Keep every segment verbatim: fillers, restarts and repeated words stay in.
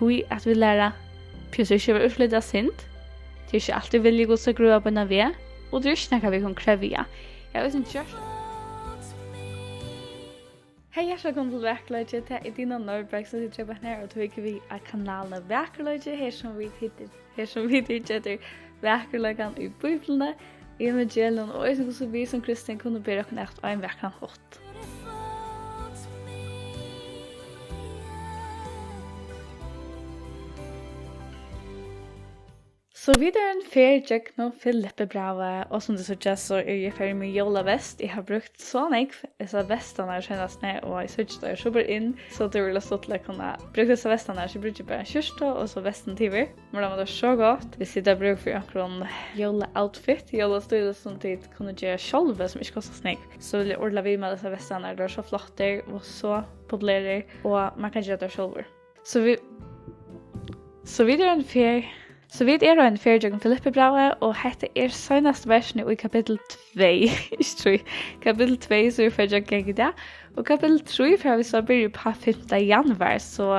Tí at vit læra, behøvist ikki at vera úrslitað synd. Tað er ikki altíð vilji Guds at grøða beinan veg, og tað er ikki nakað, vit kunnu krevja. Eg havi eisini gjørt. Hey, hjartaliga vælkomin til Vakurleiki. Tað er Dina Norberg, sum situr her, og tú hyggur við á kanalina Vakurleiki, her sum vit hittir, her sum vit hyggja eftir vakurleikan í Bíbliuni, í evangelium, og eisini hvussu vit sum kristin kunnu bera okkum at á ein vakran hátt. So vit eru ein ferð gjøgnum Filippibrævið, og sum tit síggja, so eri eg í ferð við jólavest. Eg havi brúkt so nógv hesar vestarnar seinastuni, og eg síggi, tær eru super in, so tað er øgiliga stuttligt at kunna brúka hesar vestarnar, so eg brúki bara ein skjúrtu og so vestin yvir. Mær dámar tær so gott. Viss tit hava brúk fyri onkrum jólaoutfit, jólastíli sum tit kunnu gera sjálvi, sum ikki kostar so nógv, so vil eg ordiliga viðmæla hesar vestarnar. Tær eru so flottar og so populerar, og mann kann gera tær sjálvur. So vit, so vit eru ein ferð, so vit eru ein ferð gjøgnum Filippibrævið, og hetta er seinasta versini í kapittul tvey, ikki trý, kapittul tvey, sum vit fara gjøgnum í dag. Og kapittul trý fara vit so at byrja upp á fimta januar, so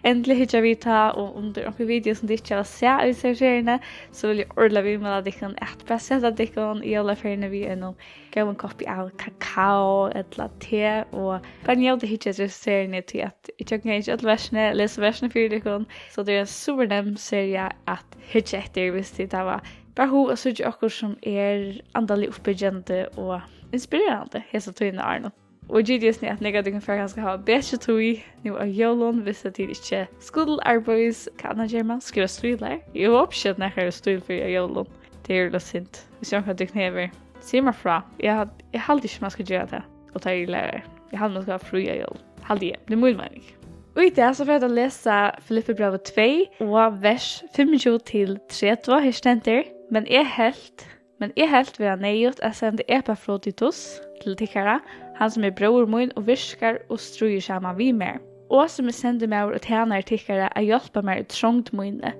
endiliga hyggja við tá, og um tað er onkur video, sum tit ikki hava sæð í hesari feriuni, so vil eg ordiliga viðmæla tykkum at bara seta tykkum í jólaferiuni við einum góðum koppi av kakao ella te, og bara njóta og hyggja eftir hesari feriuni, tí at eg gjøgnumganga ikki øll versini, lesi versini fyri tykkum, so tað er ein super nemm seria at hyggja eftir, viss tit hava bara hug at síggja okkurt sum er andaliga uppbyggjandi og inspirerandi hesa tíðina á árinum. Og eg giti júst nú, at nógv av tykkum fara kanska at hava betri tíð nú á jólum, viss at tit ikki skulu arbeiða. Hvat annað ger mann? Skriva stílar? Eg hopi ikki, at nakar hevur stíl fyri á jólum. Tað er øgiliga synd. Viss onkur av tykkum hevur, sig mær frá. Eg ha-, eg haldi ikki, mann skal gera tað. Og tá eg eri lærari. Eg haldi, mann skal hava frí á jólum. Haldi eg. Tað er mín meining. Og í dag so fari eg at lesa Filippibrævið tvey og vers fimmogtjúgu til tretivu. Her stendur: Men eg helt, men eg helt vera neyðugt at senda Epafroditus til tykkara, hann sum er bróðir mín og virkar og stríðir saman við mær, og sum er sendimaður og tænari tykkara at hjálpa mær í trongd míni.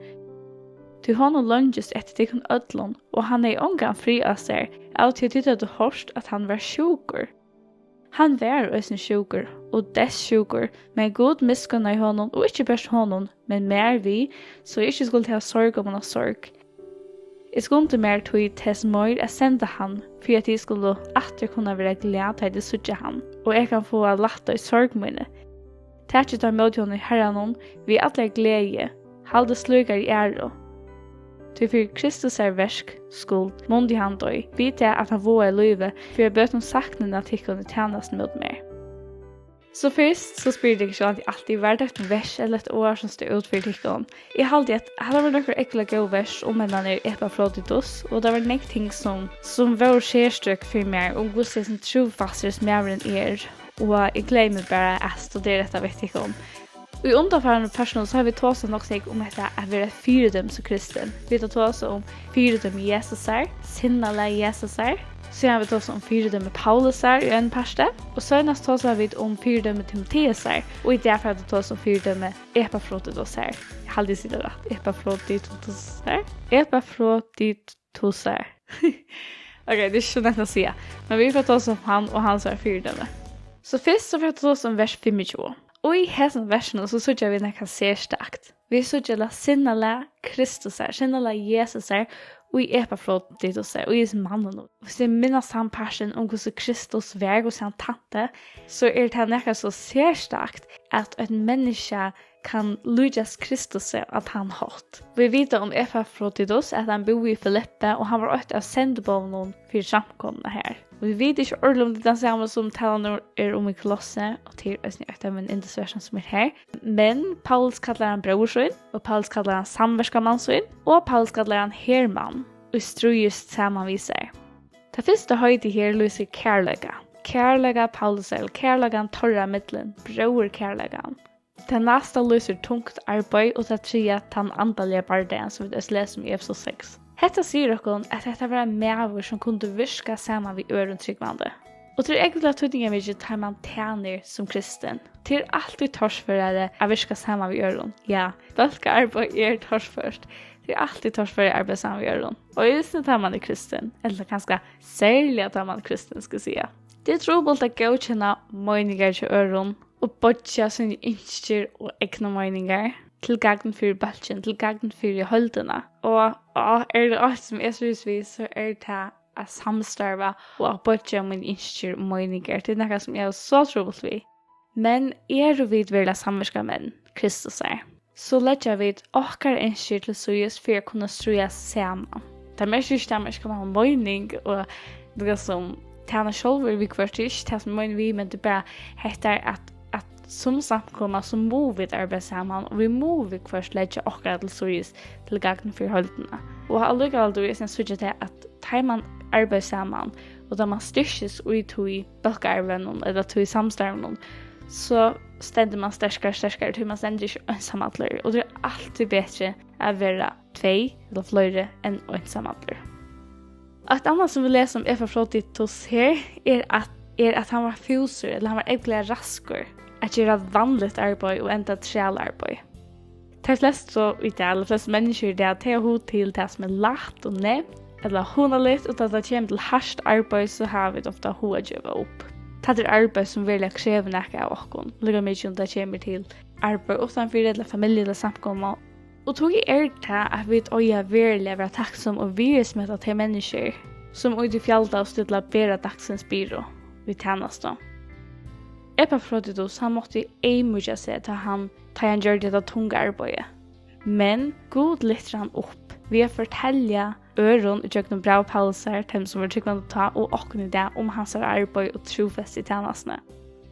Tí honum leingist eftir tykkum øllum, og hann hevði ongan frið á sær, av tí at tit høvdu hoyrt, at hann var sjúkur. Hann var eisini sjúkur, og deyðssjúkur, men Gud miskunnaði honum, og ikki bert honum, men mær við, so eg ikki skuldi hava sorg omaná sorg. Eg skundi mær tí tess meir at senda hann, fyri at tit skulu aftur kunna vera glað, tá ið tit síggja hann, og eg kann fáa lætta í sorg míni. Takið tá ímóti honum í Harranum við allari gleði, haldið slíkar í æru. Tí fyri Kristusar verks skuld mundi hann doyð, við tað at hann vágaði lívið, fyri at bøta um saknina av tykkum í tænastuni móti mær. So fyrst, so spyrji eg tykkum sjálvandi altíð, var tað eitt vers ella eitt orð, sum stóð út fyri tykkum? Eg haldi, at har var nøkur ógvuliga góð vers um hendan her Epafroditus, og tað var nógv ting, sum, sum vóru serstøk fyri mær, um hvussu hesin trúfastur maðurin er, og eg gleði meg bara at studera hetta við tykkum. Í undanfarnu partinum, so hava vit tosað nokk so nógv um hetta at vera eitt fyridømi sum kristin. Vit hava tosað um fyridømi Jesusar, sinnalag Jesusar. Síðan hava vit tosað um fyridømi Paulusar í einum parti. Og seinast tosaðu vit um fyridømi Timoteusar. Og í dag fara vit at tosa um fyridømi Epafroditusar. Eg haldi, eg sigi tað rætt. Epafroditusar. Epafroditusar. Ok, tað er ikki so lætt at siga. Men vit fara at tosa um hann og hansara fyridømi. So fyrst so fara vit at tosa um vers fimmogtjúgu. Og í hesum versinum, so síggja vit nakað serstakt. Vit síggja tað sinnalag Kristusar, sinnalag Jesusar, í Epafroditusar, í hesum manninum. Viss vit minnast hann partin um, hvussu Kristus var, hvussu hann tænti, so er tað nakað so serstakt, at eitt menniskja kann líkjast Kristusi á tann hátt. Vit vita um Epafroditus, at hann búði í Filippi, og hann var eitt av sendiboðunum fyri samkomuna har. Og vit vita ikki ordiliga, um tað er tann sami, sum talan er um í Kolossi, og tað er eisini eitt av mínum yndisversum, sum er har. Men Paulus kallar hann bróður sín, og Paulus kallar hann samverkamann sín, og Paulus kallar hann hermann, ið stríðist saman við sær. Tað fyrsta heitið her lýsir kærleika. Kærleika Paulusar, ella kærleikan teirra millum, bróðurkærleikan. Tað næsta lýsir tungt arbeiði, og tað triðja tann andaliga bardagin, sum vit eisini lesa um í Efesus seks. Hetta sigur okkum, at hetta var ein maður, sum kundi virka saman við øðrum trúgvandi. Og tað er ógvuliga týdningarmikið, tá man tænir sum kristin. Tað er altíð torførari at virka saman við øðrum. Ja, fólkaarbeiði er torført. Tað er altíð torførari at arbeiða saman við øðrum. Og eisini tá man er kristin, ella kanska serliga tá man er kristin, skal eg siga. Tað er trupult at góðkenna meiningar hjá øðrum og boyggja síni ynskir og egnu meiningar. til gagn fyri bólkin, til gagn fyri heildina. Og, og er tað eitt, sum eg stríðist við, so er tað at samstarva og at boyggja míni ynskir og meiningar. Tað er nakað, sum eg havi so trupult við. Men eru vit veruliga samvirkamenn Kristusar, so leggja vit okkara ynskir til síðis fyri at kunna stríðast saman. Tað merkir ikki, tað merkir, kann hava meining og líka sum tæna sjálvur viðhvørt, tað er ikki tað, sum er meining við, men tað er bara hetta, at, at sum samkoma, so mugu vit arbeiða saman, og vit mugu viðhvørt leggja okkara til síðis til gagn fyri heildina. Og allíkavæl, tú veist, síggja tað, at tá man arbeiðir saman, og tá man styrkist í tí bólkaarbeiðinum, ella tí samstarvinum, so stendur man sterkari, sterkari, tí man stendur ikki einsamallur, og tað er altíð betri at vera tvey ella fleiri enn einsamallur. Eitt annað, sum vit lesa um Epafroditus her, er at, er, at hann var fúsur, ella hann var ógvuliga raskur at gera vanligt arbeiði og enda trælaarbeiði. Tey flestu í dag, ella flestu menniskjur í dag, tey hava hug til tað, sum er lætt og neyvt, ella hugnaligt, og tá tað kemur til hart arbeiði, so hava vit ofta hug at geva upp. Tað er arbeiði, sum veruliga krevur nakað av okkum, líka mikið um tað kemur til arbeiði uttanfyri, ella familju, ella samkomu. Og tí er tað, at vit eiga veruliga at vera takksom og virðismeta tey menniskjur, sum í tí fjaldaðu stilla bera dagsins byrðu við tænastu. Epafroditus, hann mátti eyðmýkja seg, tá hann, tá hann gjørdi hetta tunga arbeiðið. Men Gud lyftir hann upp við at fortelja øðrum ígjøgnum bræv Paulusar, teimum, sum vóru trúgvandi tá, og okkum í dag, um hansara arbeiði og trúfesti í tænastuni.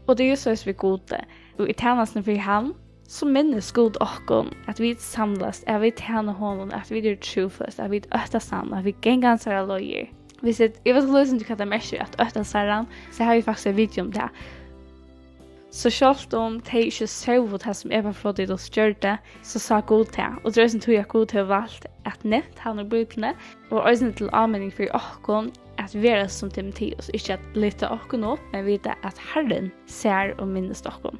Og tað er jú soleiðis við Gudi, og í tænastuni fyri hann, so minnist Gud okkum, at vit samlast, at vit tæna honum, at vit eru trúføst, at vit óttast hann, at vit ganga hansara leiðir. Viss eg, eg veit ikki, lýsandi, hvat tað merkir at óttast Harran, so havi eg faktiskt eitt video um tað. So sjálvt um tey ikki sóu tað, sum Epafroditus gjørdi, so sá Gud tað. Og tað er eisini tí, at Gud hevur valt at nevnt hann í Bíbliuni, og eisini til áminning fyri okkum at vera sum Timoteus, ikki at lyfta okkum upp, men vita, at Harrin sær og minnist okkum.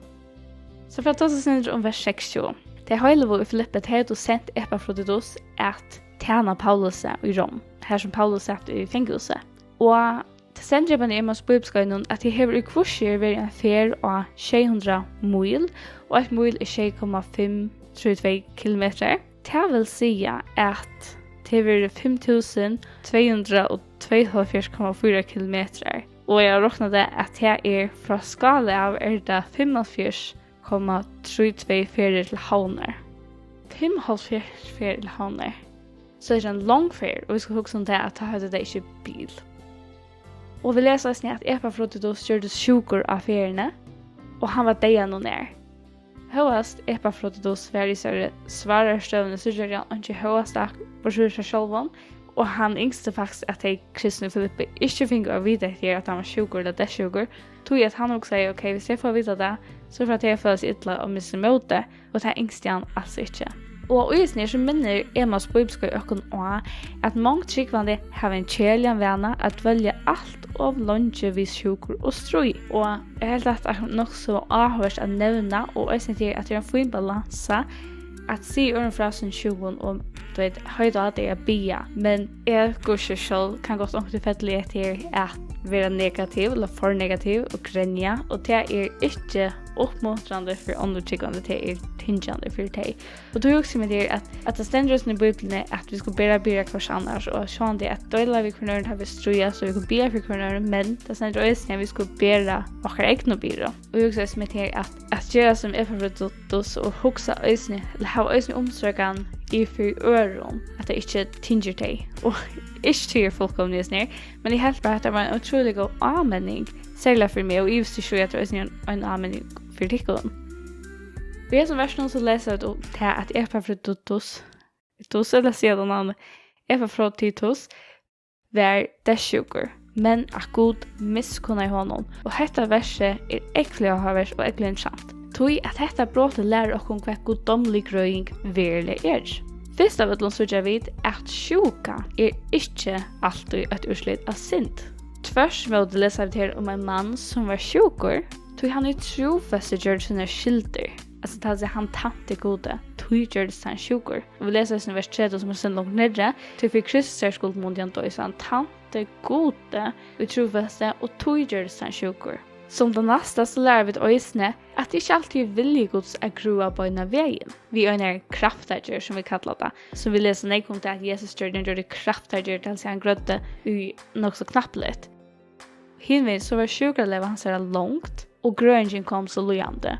So fara vit at tosa eitt sindur um vers seksogtjúgu. Tey heiløgu í Filippi, tey høvdu sent Epafroditus at tæna Paulusi í Rom, har sum Paulus sat í fangahúsi. Og tað stendur í Emmaus bíbliuskeiðinum, at tað hevur í hvussu er verið ein ferð á sjey hundrað míl, og eitt míl er sjey komma fimm trý tvey kilometrar. Tað vil siga, at tað hevur verið fimm túsund tvey hundrað og tveyoghálvfjerðs komma fýra kilometrar. Og eg havi roknað tað, at tað er frá Skála av, er tað fimmoghálvfjerðs komma trý tvey ferðir til Havnar. Fimmoghálvfjerðs ferðir til Havnar. So er tað ein long ferð, og vit skulu hugsa um tað, at tá høvdu tey ikki bil. Og vit lesa eisini, at Epafroditus gjørdist sjúkur á ferðini, og hann var deyðanum nær. Hóast Epafroditus var í sær svárari støðuni, so gjørdi hann einki hóast tað, burturstýrt sær sjálvum, og hann ynskti faktiskt, at tey kristnu í Filippi ikki fingu at vita hetta her, at hann var sjúkur ella deyðsjúkur, tí at hann hugsaði, ok, viss tey fáa at vita tað, so fara tey at føla seg illa og missa mótið, og tað ynskti hann als ikki. Og eisini her, so minnir Emmaus bíbliuskeið okkum á, at mong trúgvandi hava ein keðiligan vana at dvelja alt ov leingi við sjúkur og stríð. Og eg helt, at tað er nokk so áhugavert at nevna, og eisini til, at tað er ein fín balansa at siga øðrum frá sínum sjúkum og, tú veit, heita á tey at biðja. Men eg, hvussu sjálv, kann gott onkuntíð fella í hetta her at vera negativ, ella for negativ, og grenja, og tað er ikki uppmuntrandi fyri onnur trúgvandi, tað er tyngjandi fyri tey. Og tí hugsi eg meg til, at, at tað stendur eisini í Bíbliuni, at vit skulu bera byrðar hvørs annars, og sjálvandi at deila við hvønn annan, tá vit stríðast, og vit kunnu biðja fyri hvønn annan, men tað stendur eisini, at vit skulu bera okkara egnu byrðu. Og eg hugsi eisini meg til, at, at gera sum Epafroditus og hugsa eisini, ella hava eisini umsorgan yvir fyri øðrum, at tað ikki tyngir tey, og ikki tí eg er fullkomin í hesum her, men eg helt bara, at tað var ein ótrúliga góð áminning, serliga fyri meg, og eg visti ikki, at tað var eisini ein, ein áminning fyri tykkum. Í hesum versinum so lesa vit um tað, at Epafroditus, Titus, ella siga tað navnið, Epafroditus, var deyðssjúkur, men at Gud miskunnaði honum. Og hetta versið er ógvuliga áhugavert og ógvuliga interessant, tí at hetta brotið lærir okkum, hvat guddomlig grøðing veruliga er. Fyrst av øllum síggja vit, at sjúka er ikki altíð eitt úrslit av synd. Tvørturímóti lesa vit her um ein mann, sum var sjúkur, tí hann í trúfesti gjørdi sínar skyldur. Altso, tað vil siga, hann tænti Gudi, tí gjørdist hann sjúkur. Og vit lesa eisini vers tretivu, sum er eitt sindur longur niðri: "Tí fyri Kristus sær skuld mundi hann doyð." So hann tænti Gudi í trúfesti, og tí gjørdist hann sjúkur. Sum tað næsta, so læra vit eisini, at tað ikki altíð er vilji Guds at grøða beinan vegin. Við einari kraftagerð, sum vit kalla tað, sum vit lesa nógv um tað, at Jesus gjørdi, hann gjørdi kraftagerð, tað vil siga, hann grøddi í nokk so knappliga. Hinvegin so var sjúkraleyvi hansara longt, og grøðingin kom so líðandi.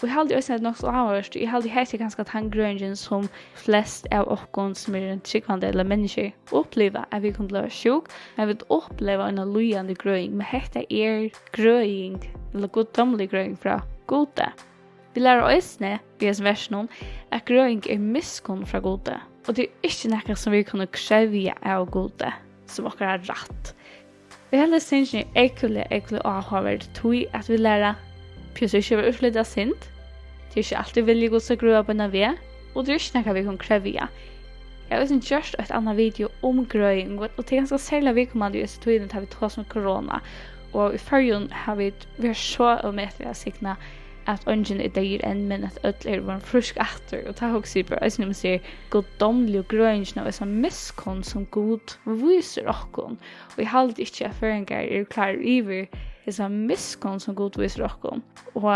Og eg haldi eisini, at tað er nokk so áhugavert, eg haldi, hetta er kanska tann grøðingin, sum flest av okkum, sum eru trúgvandi ella menniskjur, uppliva, at vit kunnu blíva sjúk, men vit uppliva eina líðandi grøðing. Men hetta er grøðing, ella guddómlig grøðing frá Gudi. Vit læra eisini í hesum versinum, at grøðing er miskunn frá Gudi, og tað er ikki nakað, sum vit kunnu krevja av Gudi sum okkara rætt. Eg haldi, at sangin er ógvuliga, ógvuliga áhugaverd, tí at vit læra, Pjús ikki verður úrslitið av synd. Tað er ikki altíð vilji Guds at grøða beinan veg, og tað er ikki nakað, vit kunnu krevja. Eg havi eisini gjørt eitt annað video um grøðing, og tað er ganska serliga viðkomandi í hesi tíðini, tá vit tosa um korona. Og í Føroyum hava vit verið so ómetaliga signað, at eingin er deyður enn, men at øll eru vorðin frísk aftur. Og tá hugsi eg bara eisini um, sær, guddómligu grøðingina og hesa miskunn, sum Gud vísir okkum. Og eg haldi ikki, at føroyingar eru klárir yvir hesa miskunn, sum Gud vísir okkum. Og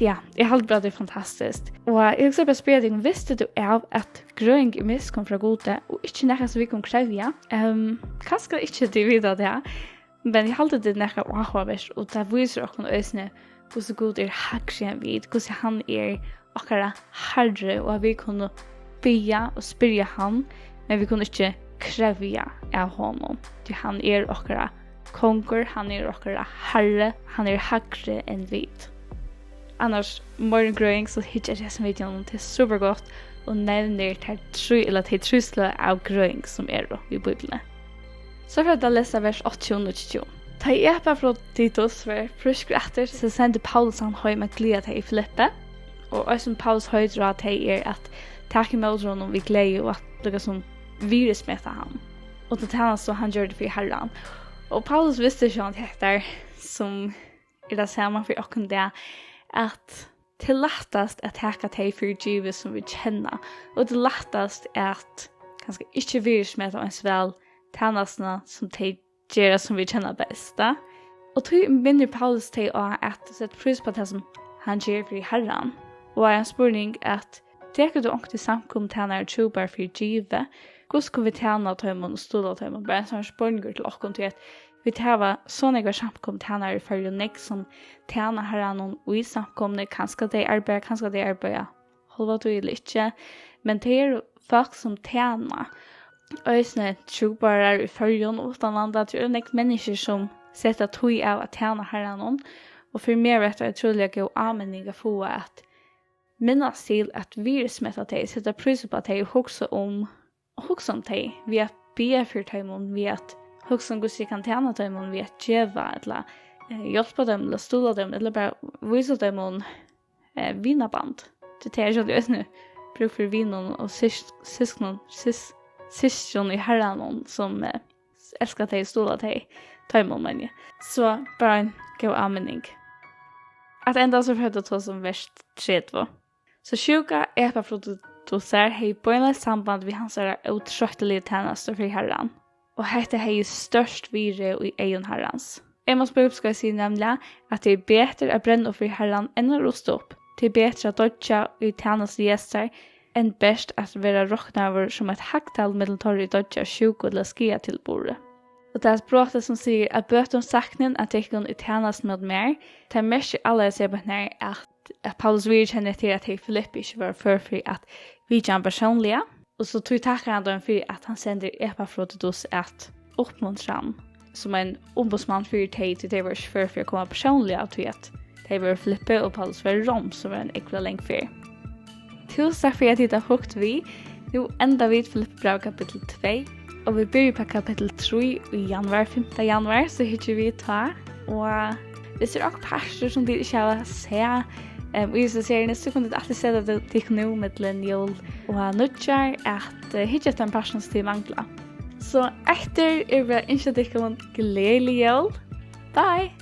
ja, eg haldi bara, at tað er fantastiskt. Og eg hugsi bara at spyrja tykkum, visti tú av, at grøðing er miskunn frá Gudi, og ikki nakað, sum vit kunnu krevja? Ehm, kanska ikki, tit vita tað, men eg haldi, tað er nakað áhugavert, og tað vísir okkum eisini, hvussu Gud er hægri enn vit, hvussu hann er okkara Harri, og at vit kunnu biðja og spyrja hann, men vit kunnu ikki krevja av honum, tí hann er okkara kongur, hann er okkara Harri, hann er hægri enn vit. Annars, meira um grøðing, so hyggj eftir hesum videounum, tað er super gott, og nevnir tær trý, ella tey trý sløg av grøðing, sum eru í Bíbliuni. So fer at lesa vers áttaogtjúgu og níggjuogtjúgu. Tá Epafroditus var frískur aftur, so sendi Paulus hann heim at gleða tey í Filippi, og eisini Paulus høgir á tey er at taka ímóti honum við gleði og at líka sum virðismeta hann og ta tænastu, hann gjørdi fyri Harran. Og Paulus visti sjálvandi hetta, sum er tað sama fyri okkum í dag, at tað er lættast at taka tey fyri givið, sum vit kenna, og tað er lættast at kanska ikki virðismeta eins væl tænastuna, sum tey gera, sum vit kenna best, tá. Og tí minnir Paulus tey á at seta prís á tað, sum hann ger fyri Harran. Og ein spurning at, tekur tú onkuntíð samkomutænarar trúboðar fyri givið? Hvussu kunnu vit tæna teimum og stuðla teimum? Bara ein sånn spurningur til okkum, tí at vit hava so nógvar samkomutænarar í Føroyum, nógv sum tæna Harranum í samkomuni, kanska tey arbeiða, kanska tey arbeiða hálva tíð ella ikki, men tað eru fólk, sum tæna. Eisini trúboðarar í Føroyum og uttanlanda, tað eru nógv menniskjur, sum seta tíð av at tæna Harranum, og fyri meg var hetta ein ótrúliga góð áminning at fáa, at minnast til at virðismeta tey, seta prís upp á tey og hugsa um, og hugsa um tey, við at biðja fyri teimum, við at hugsa um, hvussu eg kann tæna teimum, við at geva, ella, eh, hjálpa teimum, ella stuðla teimum, ella bara vísa teimum, eh, vinaband. Tí tey eru sjálvandi eisini brúk fyri vinum og sys-, sysknum, sys-, systkjum í Harranum, sum, eh, elska tey, stuðla tey, teimum, meini eg. So bara ein góð áminning. At enda so fer at tosa um vers tretivu. So sjúka Epafroditusar hevði beinleiðis samband við hansara ótroyttiligu tænastu fyri Harran, og hetta hevði stórt virði í eygum Harrans. Amos Bibelskúli sigur nemliga, at tað er betur at brenna upp fyri Harran enn at rusta upp. Tað er betur at doyggja í tænastu Jesusar enn bert at verða roknaður sum eitt hagtal millum teirra, ið doyggja av sjúku ella skaðatilburði. Og tað er brotið, sum sigur: At bøtum saknin av tykkum í tænastu móti mær, tað merkir allarhelst, at, at Paulus viðurkennir til, at tey í Filippi ikki vóru før fyri at vitja hann persónliga. Og so tí takkar hann teimum fyri, at hann sendir Epafroditus at uppmuntra hann sum ein umboðsmann fyri tey, tí tey vóru ikki før fyri at koma persónliga, av tí at tey vóru í Filippi og Paulus var í Rom, sum var ein ógvuliga long ferð. Túsund takk fyri, at tit hava hugt við. Nú enda vit Filippibræv kapittul tvey, og vit byrja upp á kapittul trý í januar, fimta januar, so hyggja vit tá. Og hvis tað er onkur partur, sum tit ikki hava sæð, em, í hesi seriuni, so kunnu tit altíð seta tit-, tykkum nú millum jól og nýggjár at, eh, hyggja eftir teimum partunum, sum tit mangla. So eftir er bara at ynskja tykkum gleðilig jól. Bye!